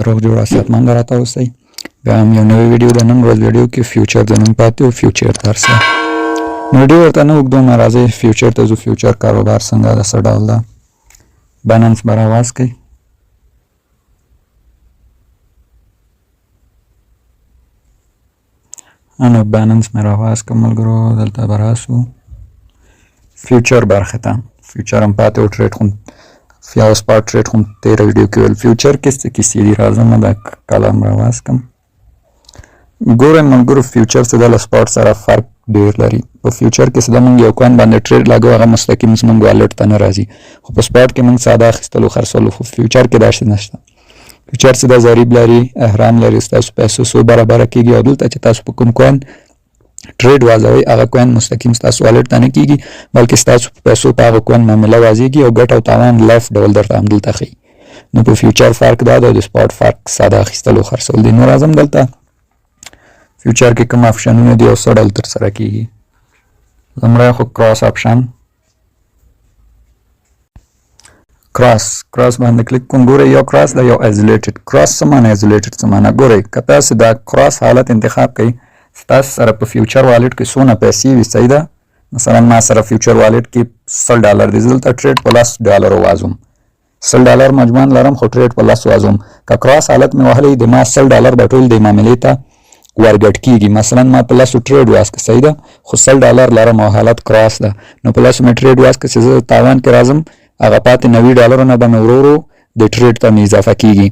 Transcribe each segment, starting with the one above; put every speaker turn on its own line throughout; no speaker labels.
روغ جوړ صحتمند راته اوسئ. بیا هم یو نوې ویډیو ده. نن ورځ ویډیو کې فیوچر زمونږ پاتې او فیوچر درس ده. نو ویډیو ورته نه اوږدوم، راځئ فیوچر ته ځو. فیوچر کاروبار څنګه ده، څه ډول ده، بایننس به راواز کړئ. نو بایننس مې راواز کړ ملګرو، دلته به راسو فیوچر برخې ته. فیوچر هم پاتې و، ټریډ خو یا سپاټ ټریډ خو تېره ویډیو کې ویل. فیوچر کې څه کیسې دي، راځم دا قلم راواز کړم. ګورئ ملګرو، فیوچر څه ده له سپاټ سره فرق ډېر لري. په فیوچر کې څه ده، موږ یو کوین باندې ټریډ لګو، هغه مستقیم زموږ والټ ته نه راځي. خو په سپاټ کې موږ ساده اخیستلو خرڅولو، خو فیوچر کې داسې نشته. فیوچر څه ده، ضریب لري، اهرام لري، ستاسو پیسو څو برابره کېږي. او دلته چې تاسو په کوم کوین ټریډ وازوئ، هغه کوین مستقیم ستاسو والټ ته نه کېږي، بلکې ستاسو په پیسو په هغه کوین معامله وازیږي او ګټه او تاوان لایف ډول درته همدلته ښیي. نو په فیوچر فرق دا ده، د سپاټ فرق ساده اخیستلو خرڅول دي. نو راځم دلته فیوچر کې کوم آپشنونه دي او څه ډول ترسره کېږي. لومړی خو کراس آپشن، کراس باندې کلیک کوم. ګورئ یو کراس ده، یو ایزولیټډ. کراس څه معنی، ایزولیټډ څه معنی؟ ګورئ که تاسو دا کراس حالت انتخاب کړئ، ستاسو سره په فیوچر والټ کې څونه پیسې وي، صحیح ده. مثلا ما سره فیوچر والټ کې 100 ډالر دي، زه دلته ټریډ په 10 ډالرو وازوم، 100 ډالر مجموعاً لرم، خو ټریډ په 10 وازوم. که کراس حالت مې وهلی، د ما 100 ډالر به ټول د معاملې ته ورګډ کېږي. مثلا ما په 10 ټریډ واز که، صحیح ده، خو 100 ډالر لرم او حالت کراس ده، نو په 10 مې ټریډ واز که، چې زه تاوان کې راځم، هغه پاتې 90 ډالرو نه به مې ورو ورو د ټریډ ته مې اضافه کېږي.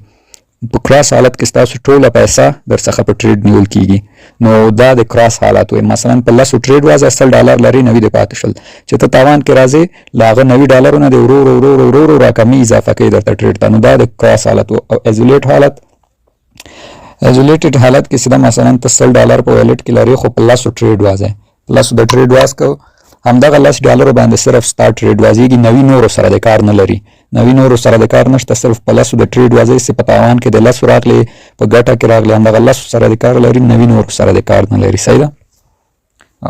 په کراس حالت کې ستاسو ټوله پیسه در څخه په ټریډ نیول کېږي. نو دا د کراس حالت وي. مثلا په 10 ټریډ وازه، 100 ډالر لرې، 90 دې پاتې شول، چې ته تاوان کې راځې، له هغه 90 ډالرو نه دې ورو ورو ورو ورو ورو راکمي اضافه کوي درته ټریډ ته. نو دا د کراس حالت و. او ایزولیټ حالت، ایزولیټډ حالت کې چې ده، مثلا ته 100 ډالر په والټ کې لرې، خو په 10 ټریډ وازه، په 10 د ټریډ واز کو، همدغه 10 ډالرو باندې صرف ستا ټریډ وازیږي، 90 نورو سره د کار نه لري، 90 نورو سره د کار نشته، صرف په 10 د ټریډ وازی، چې په تاوان کې د 10 راغلې، په ګټه کې راغلې، همدغه 10 سره د کار لري، 90 نورو سره د کار نه لري، صحیح ده.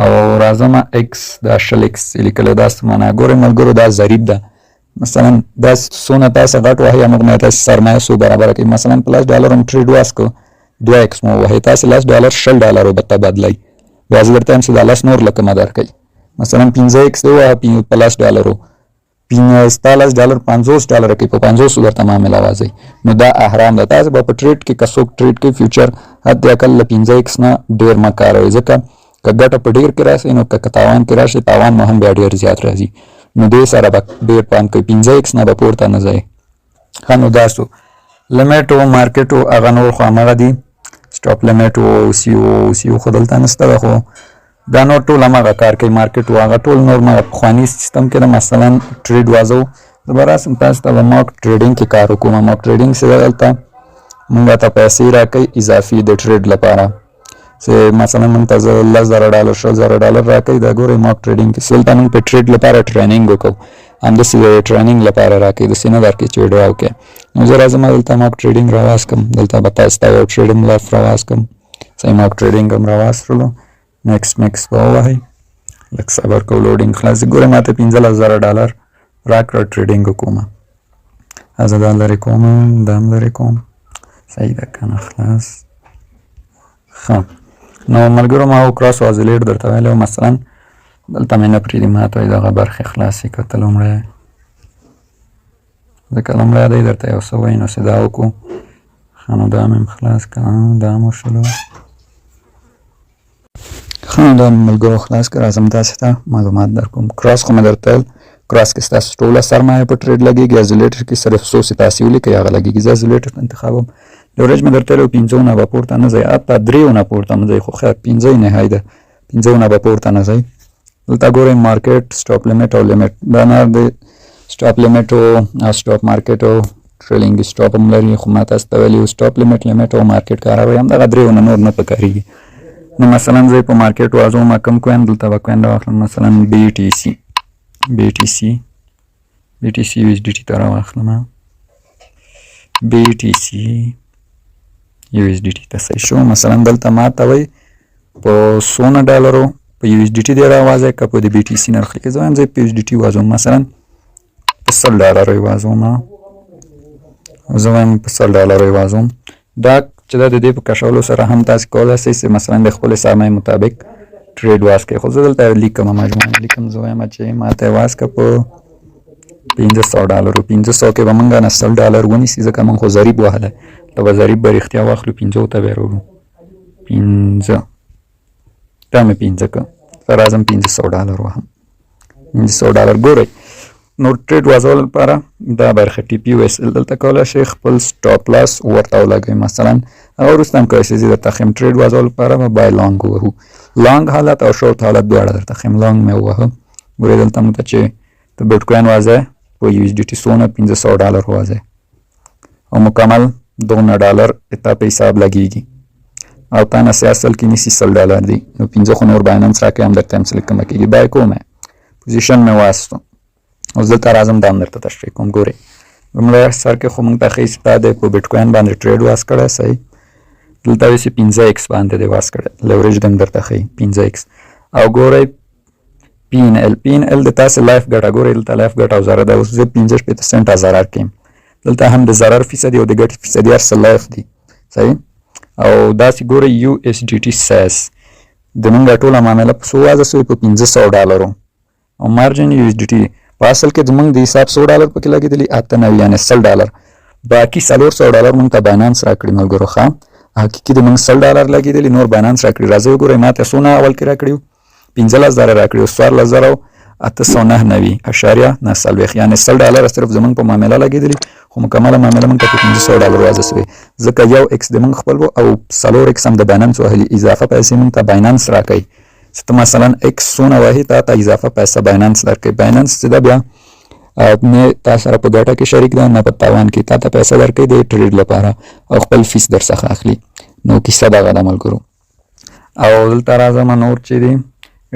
او راځم ایکس، دا 20 ایکس لیکلی، دا څه معنا؟ ګورئ ملګرو، دا ضریب ده. مثلا دا څونه تاسو غټ وهئ، همغه تاسو سرمایه څو برابره کوي. مثلا په 10 ډالر هم ټریډ واز کو، 2 ایکس مو وهئ، تاسو 10 ډالر 20 ډالرو به ته بدلئ. بیا زه درته وایم چې دا 10 نور له کومه درکوي. مثلا 5 ایکس دی وهه په 10 ډالرو، ستا 10 ډالر 50 ډالر کوي، په 50 درته معامله وازوي. نو دا اهرام ده. تاسو به په ټریډ کې که څوک ټریډ کوي فیوچر، حد اقل له 5 ایکس نه ډېر مه کاروئ، ځکه که ګټه په ډېر کې راشي، نو که تاوان کې راشي، تاوان مو هم بیا ډېر زیات راځي. نو دې سره به ډېر پام کوئ، 5 ایکس نه به پورته نه ځئ. ښه، نو دا سو لیمیټ و مارکیټ و، هغه نور خو همغه دي، سټاپ لیمیټ و، سی و، سی و خو دلته نشته ده، خو دا نور ټول همغه کار کوي. مارکیټ و هغه ټول نور مغه پخواني سیستم کې ده. مثلا ټریډ وازو، زه به راسم تاسو ته به ماک ټریډینګ کې کار وکړم. ماک ټریډینګ څه ده، دلته مونږ ته پیسې راکوي اضافي د ټریډ لپاره، چې مثلا مونږ ته زه 10,000 ډالر 20,000 ډالر راکوي. دا ګورئ ماک ټریډینګ کې دلته مونږ په ټریډ لپاره ټرینینګ وکړو، همداسې د ټرینینګ لپاره راکوي، داسې نه درکوي چې ویډیو وکړي. نو زه راځم دلته ماک ټریډینګ راواز کړم، دلته به تاسو ته یو ټریډ هم لایف راواز کړم. صحیح، ماک ټریډینګ هم راواز کړلو. نیکسټ نیکسټ به ووهئ، لږ صبر کوو، لوډینګ خلاص دی. ګورئ ما ته 15,000 ډالر راکړه، ټریډینګ وکړم. زه دا لرې کوم، دا هم لرې کوم، صحیح ده که نه؟ خلاص. ښه، نو ملګرو ما کراس او ازولیټ درته ویلی و. مثلا دلته مې نه پرېږدي، ما ته وایي دغه برخې خلاصې کړه ته لومړی، ځکه لومړی دی درته یو څه وایي، نو څه دا وکړو. ښه، نو دا مې هم خلاص کړه، دا هم وشولو. ښه، نو دا مې ملګرو خلاص کړه. راځم تاسې ته معلومات در کوم. کراس خو مې درته ویل، کراس کې ستاسو ټوله سرمایه په ټریډ لګېږي، ازولیټر کې صرف څو چې تاسې ولیکئ هغه لګېږي. زه ازولیټر انتخابوم. لورج مې درته ویل 5 نه به پورته نه ځئ، حتی 3 نه پورته نه ځئ، خو خیر 5 یې نهایي ده، 5 نه به پورته نه ځئ. دلته ګورئ مارکیټ، سټاپ لیمیټ او لیمیټ، دا نه د سټاپ لیمیټ او سټاپ مارکیټ او ټریلینګ سټاپ هم لري، خو ما تاسو ته ویلي وو سټاپ لیمیټ، لیمیټ او مارکیټ کاروئ، همدغه 3 نه نور نه پکارېږي. نو مثلا زه په مارکیټ وازوم، کوم کوین دلته به کوین راواخلم، مثلا بي ټي سي، بي ټي سي، بي ټي سي یو اس ډي ټي ته راواخلم، بي ټي سي یو اس ډي ټي ته صحیح شو. مثلا دلته ما ته وایي په څونه ډالرو په یو اس ډي ټي دی راوازی که په د بي ټي سي نرخ لیکي. زه وایم زه په یو اس ډي ټي وازوم، مثلا په 100 ډالرو یې وازوم. زه وایم په 100 ډالرو یې وازوم. دا چې دا د دې په کشولو سره هم تاسو کولای شئ چې مثلا د خپلې سرمایې مطابق trade واز کړئ. خو زه دلته لیکم، مجموعه لیکم، زه وایم چې ماته یې واز که په 500 ډالرو. 500 کې به موږ نه 100 ډالر ونیسي، ځکه موږ خو ضریب وهلی، ته به ضریب به رښتیا واخلو، پنځو ته به یې راوړو. پنځه، دا مې پنځه که زه راځم 500 ډالر وهم، 500 ډالر. ګورئ نور trade وازولو لپاره دا برخه TP او SL دلته کولی شئ خپل stop loss ورته ولګوئ. مثلا هغه وروسته هم کولی شئ زه درته ښیم trade وازولو لپاره به buy long ووهو، long حالت او شورت حالت دواړه درته ښیم. long مې ووهه، ګورئ دلته موږ ته چې ته بیټکوین وازی په USDT څونه 500 ډالر وازی او مکمل دغونه ډالر تا په حساب لګیږي او تا نه څه اصل کې نیسي 100 ډالر دي، نو پنځه خو نور Binance راکوي هم درته هم څه لږ کمه کېږي. buy کوم، position مې واستو. اوس دلته راځم، دا هم درته تشریح کوم. ګورئ لومړی سر کې خو موږ ته ښیي چې تا د په بیټکوین باندې trade واز کړی، صحیح؟ دلته وایي چې 5 x باندې دی واز کړی، leverage دې هم درته ښیي 5 x. او ګورئ P N L، P N L د تاسې live ګټه، ګورئ دلته live ګټه او ضرر ده. اوس زه 65 سنټه ضرر کې یم، دلته هم د ضرر فیصدي او د ګټې فیصدي هر څه live دي، صحیح؟ او داسې ګورئ USDT size د مونږ ټوله معامله په څو وازه سوې؟ په 500 ډالرو. او margin USDT په اصل کې زمونږ د حساب څو ډالر پکې لګېدلي؟ 98، یعنې 100 ډالر. باقي 400 ډالر مونږ ته Binance راکړي ملګرو. ښه، حقیقي د مونږ 100 ډالر لګېدلي، نور Binance راکړي. راځئ وګورئ ماته څونه اول کې راکړي وو؟ 15,000 راکړي وو، 14,899.49، یعنې 100 ډالر صرف زمونږ په معامله لګېدلي، خو مکمله معامله مونږ ته په 500 ډالر وازه سوې، ځکه یو x د مونږ خپل وو او څلور x هم د Binance وهلي. اضافه پیسې مونږ ته Binance راکوي چې ته مثلا x څونه وهې، تا ته اضافه پیسه Binance درکوي. Binance چې ده بیا نه تا سره په ګټه کې شریک ده نه په تاوان کې، تا ته پیسه درکوي د trade لپاره او خپل fees در څخه اخلي. نو کیسه دغه ده ملګرو. او دلته راځم نور چې دي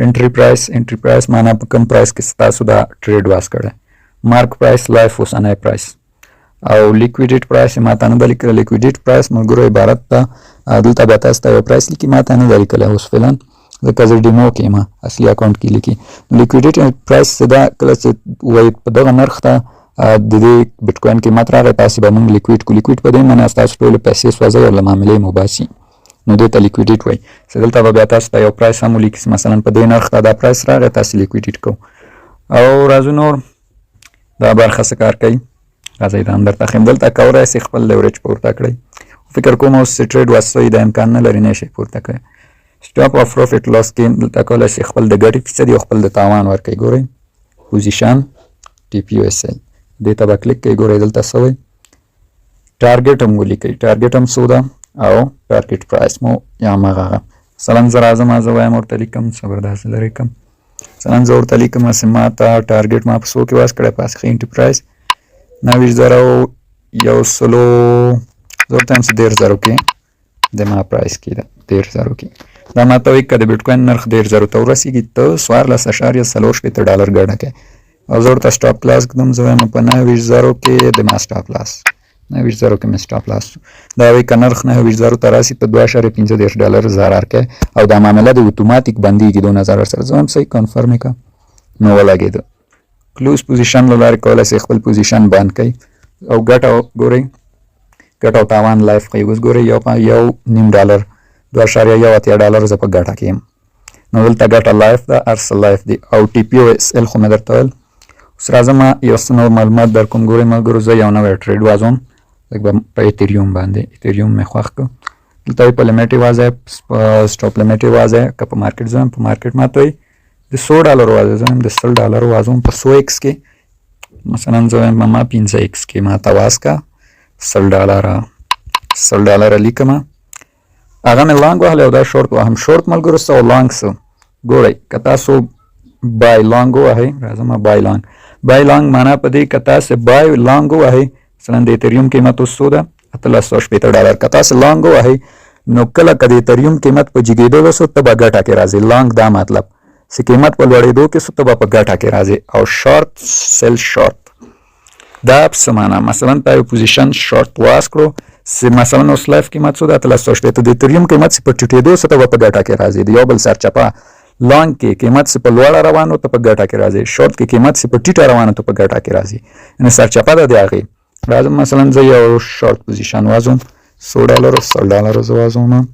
entry price، entry price معنا په کوم price کې ستاسو دا trade واز کړی، mark price، live اوسنی price او liquidate price ما ته نه ده لیکلی. liquidate price ملګرو عبارت ده، دلته بیا تاسو ته یو price لیکي، ما ته نه ده لیکلی اوس فعلا، ځکه زه demo کې یم، اصلي account کې لیکي. نو liquidate price څه ده؟ کله چې وایي په دغه نرخ ته د دې بیټکوین قیمت راغی، تاسې به موږ liquid کو. liquid په دې معنی ستاسو ټولې پیسې سوځوي او له معاملې مو باسي، نو دې ته liquidate وایي. چې دلته به بیا تاسو ته یو price هم ولیکي چې مثلا په دې نرخ ته دا price راغی، تاسې liquidate کو. او راځو نور دا برخه څه کار کوي، راځئ دا هم درته ښیم. دلته کولای شئ خپل leverage پورته کړئ. فکر کوم اوس چې trade واسوئ دا امکان نه لري، نه شئ پورته کړئ. stop of profit loss کې دلته کولای شئ خپل د ګټې فیصدي او خپل د تاوان ورکړئ. ګورئ position TP او SL دې ته به کلیک کوئ. ګورئ دلته څه وایي، target هم ولیکئ، target هم څو ده او target price مو یا هماغه هغه. مثلا زه راځم، زه وایم ورته لیکم، صبر داسې لرې کم. مثلا زه ورته لیکم چې ما ته target ما په څو کې واز کړی، په ښه entry price 129,100، زه ورته وایم چې 30,000 کې د ما price کې ده، 30,000 کې دا ما ته وایي که د بیټکوین نرخ 30,000 ته ورسېږي ته 14.64 ډالر ګټه کوې. او زه ورته stop loss ږدم، زه وایم په 29,000 کې د ما stop loss، 29,000 کې مې stop loss. دا وایي که نرخ 29,000 ته راسي ته 2.35 ډالر ضرر کوې او دا معامله د اتوماتیک بندېږي دونه ضرر سره. زه وایم صحیح، confirm یې کړه. نو ولګېده. close position له لارې کولی شئ خپل position بند کړئ او ګټه ګورئ، ګټه او تاوان live ښیي. اوس ګورئ یو یو نیم ډالر، 2.81 ډالر زه په ګټه کې یم. نو دلته ګټه live ده، هر څه live دي. او TP او SL خو مې درته ویل. اوس راځم یو څه نور معلومات در کوم. ګورئ ملګرو زه یو نوی trade وازوم لږ به په Ethereum باندې، Ethereum مې خوښ کړ. دلته یې په limit یې وازی، په stop limit یې وازی که په market. زه په market ماته وایي د څو ډالرو وازی، زه وایم د 100 ډالرو وازوم. په څو x کې؟ مثلا زه وایم ما 5 x کې ما ته واز که 100 ډالره، 100 ډالره لیکم. هغه مې long وهلی او دا شورت وهم. شورت ملګرو څه او long څه؟ ګورئ که تاسو buy long ووهئ، راځم buy long. buy long معنا په دې که تاسو buy long ووهئ، مثلا د Ethereum قیمت اوس څو ده؟ 1860 ډالر. که تاسو long ووهئ نو کله که د Ethereum قیمت په جګېدلو سو ته به ګټه کې راځې. long دا مطلب چې قیمت په لوړېدو کې سو ته به په ګټه کې راځې. او short sell short دا څه معنا؟ مثلا تا یو position short واز کړو چې مثلا اوس live قیمت څو ده؟ 1860. د Ethereum قیمت چې په ټیټېدو سو ته به په ګټه کې راځې. د یو بل سرچپه، long کې قیمت چې په لوړه روانو ته په ګټه کې راځي، شورت کې قیمت چې په ټیټه روانو ته په ګټه کې راځي، یعنی سرچپه ده د هغې. راځم، مثلا زه یو short position وازوم، څو ډالرو؟ 100 ډالرو زه وازوم.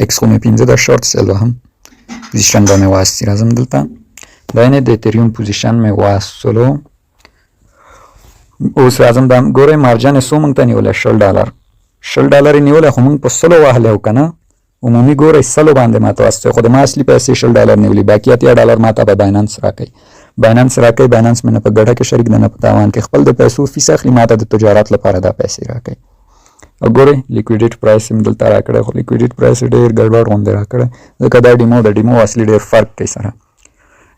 X خو مې 5 ده، short sell وهم، position به مې واستي. راځم دلته، دا یعنې د Ethereum position مې واستلو. اوس راځم، دا ګورئ، margin یې څو مونږ ته نیولی؟ 20 ډالر. 20 ډالر یې نیولی، خو مونږ په 100 وهلی و که نه؟ عمومي ګورئ، 100 باندې ماته واسطه، خو د ما اصلي پیسې 20 ډالر نیولي، باقي 80 ډالر ماته به Binance راکوي. Binance راکوي، Binance مې نه په ګټه کې شریک ده، نه په تاوان کې. خپل د پیسو fees اخلي، ماته د تجارت لپاره دا پیسې راکوي. او ګورئ، liquidate price هم دلته راکړی، خو liquidate price ډېر ګډوډ غوندې راکړی، ځکه دا demo د demo اصلي ډېر فرق کوي سره.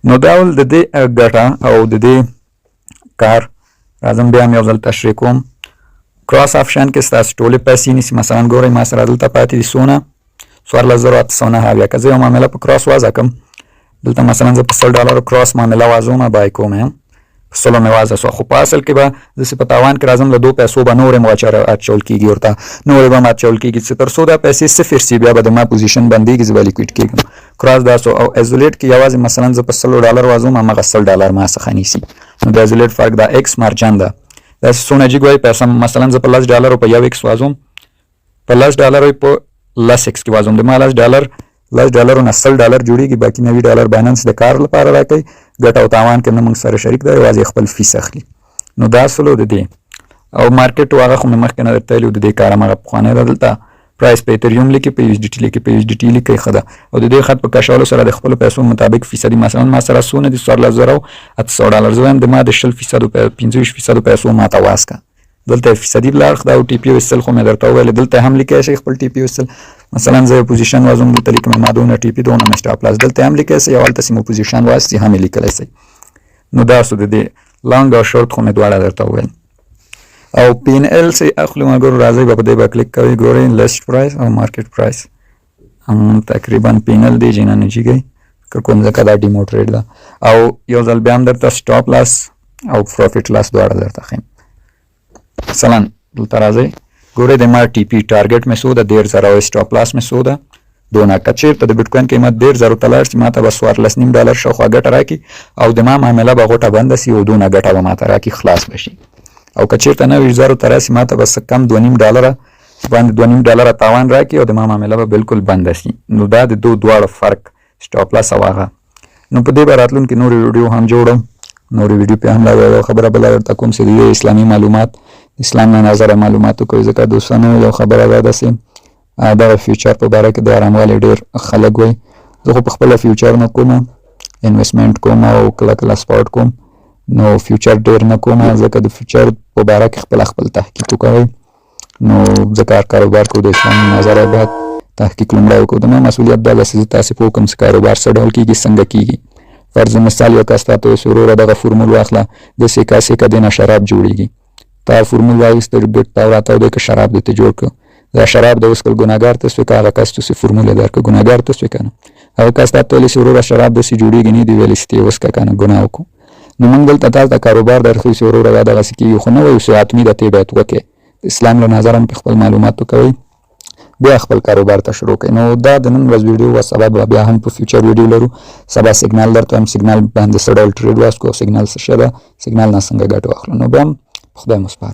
نو دا ول د دې ګټه او د دې کار. راځم، بیا هم یو ځل تشریح کوم. Cross option کې ستاسو ټولې پیسې نیسي. مثلا ګورئ، ما سره دلته پاتې دي څونه؟ 14,879. که زه یو معامله په cross وازه کم دلته، مثلا زه په 100 ډالرو cross معامله وازوم، buy کوم، په 100 مې وازه سوه، خو په اصل کې به زه چې په تاوان کې راځم، له دوه پیسو به نورې هم اچول کېږي ورته، نورې به هم اچول کېږي، چې تر څو دا پیسې صفر سي، بیا به د ما position بندېږي، زه به liquid کېږم. Cross دا سو. او isolate کې یوازې مثلا زه په 100 ډالر وازوم، همغه 100 ډالر ما څخه نیسي. نو د isolate فرق دا X margin ده. دا څونه جګ وای پیسې، مثلا زه په 10 ډالرو په یو X وازوم، په 10 ډالرو په 10 X کې وازوم، د ما 10 ډالر، 10 ډالرو نه 100 ډالر جوړیږي، باقي 90 ډالر Binance د کار لپاره راکوي. ګټه او تاوان کې نه موږ سره شریک دی، یوازې خپل fees اخلي. نو دا سلو د دې او market هغه خو مې مخکې نه درته ویلي، د دې کار همغه پخوانی ده. دلته price په Ethereum لیکي، په USDT لیکي، په USDT لیکي، ښه ده. او د دې خط په کشولو سره د خپلو پیسو مطابق فیصدي، مثلا ما سره څونه دي؟ 14,800 ډالر. زه وایم د ما د 20 فیصدو، 25 فیصدو پیسو ما ته واسکه. دلته فیصدي لاړ دا. او TP او SL خو مې درته وویل، دلته هم لیکلی شئ خپل TP او SL. مثلا زه یو position وازوم، دلته لیکم ما دونه TP، دونه مې stop loss. دلته هم لیکلی شئ او هلته چې مو position واستي هم یې لیکلی شئ. نو دا سو د دې long او شورت خو مې دواړه درته وویل. او PnL سي اخلو، مګر راځئ به په دې به کلیک کوئ. ګورئ، list price او market price هم تقریبا PnL دی جنه نه جیږي، فکر کوم، ځکه دا demo trade ده. او یو ځل بیا هم درته stop loss او profit loss دواړه درته ښیم. مثلا دلته راځئ، ګورئ، د ما TP target مې څو ده؟ 30,000. او stop loss مې څو ده؟ دونه. که چېرته د بیټکوین قیمت 30,000 ته لاړ شي، ماته به 14.5 ډالر شاوخوا ګټه راکړي او د ما معامله به غوټه بنده سي او دونه ګټه به ماته راکړي، خلاص به شي. او که چېرته 29,000 ته راسي، ماته به څه کم 2.5 ډالره باندې 2.5 ډالره تاوان راکړي او د ما معامله به بالکل بنده سي. نو دا د دو دواړو فرق، stop loss او هغه. نو په دې به راتلونکې نورې ویډیو هم جوړوم، نورې ویډیو په هم لا یوه خبره بله درته کوم چې د اسلامي معلومات، اسلام له نظره معلومات وکړي، ځکه دوستانو یو خبره ده داسې، دغه future په باره کې د آراموالي ډېر خلک وایي. زه خو په خپله future نه کوم، investment کوم او کله کله spot کوم، نو future ډېر نه کوم، ځکه د future په باره کې خپل خپل تحقیق وکوئ. نو ځکه هر کاروبار کو، د اسلام نظره باید تحقیق لومړی وکړو. د ما مسؤلیت دا ده چې زه تاسې پوه کړم چې کاروبار څه ډول کېږي، څنګه کېږي. فرض مثال، یو کس تاته وایي چې وروره، دغه فرمول واخله، د سیکا سیکا دې نه شراب جوړیږي. تا فرمول واخیست، بیرته راتاو دی که شراب دې ته جوړ کړ. دا شراب د وڅښل، ګناهګار ته سوې که هغه کس ته چې فرمول یې درکړ؟ ګناهګار ته سوې که نه؟ هغه کس تاته ویلي چې وروره، شراب داسې جوړیږي، نه دي ویلي چې ته یې وڅښه که نه ګناه وکړو. نو موږ دلته تاسو ته کاروبار درښیو چې وروره، دا دغسې کېږي، خو نه وایو چې حتمي ده ته باید وکړې. اسلام له نظره هم په خپل معلومات وکوئ، بیا خپل کاروبار ته شروع کړئ. نو دا د نن ورځ ویډیو وه. سبا به بیا هم په future ویډیو لرو. سبا سیګنال درته وایم، سیګنال باندې څه ډول trade واسکو، سیګنال څه شی ده، سیګنال نه څنګه ګټه واخلو. نو بیا هم په خدای مو سپارم.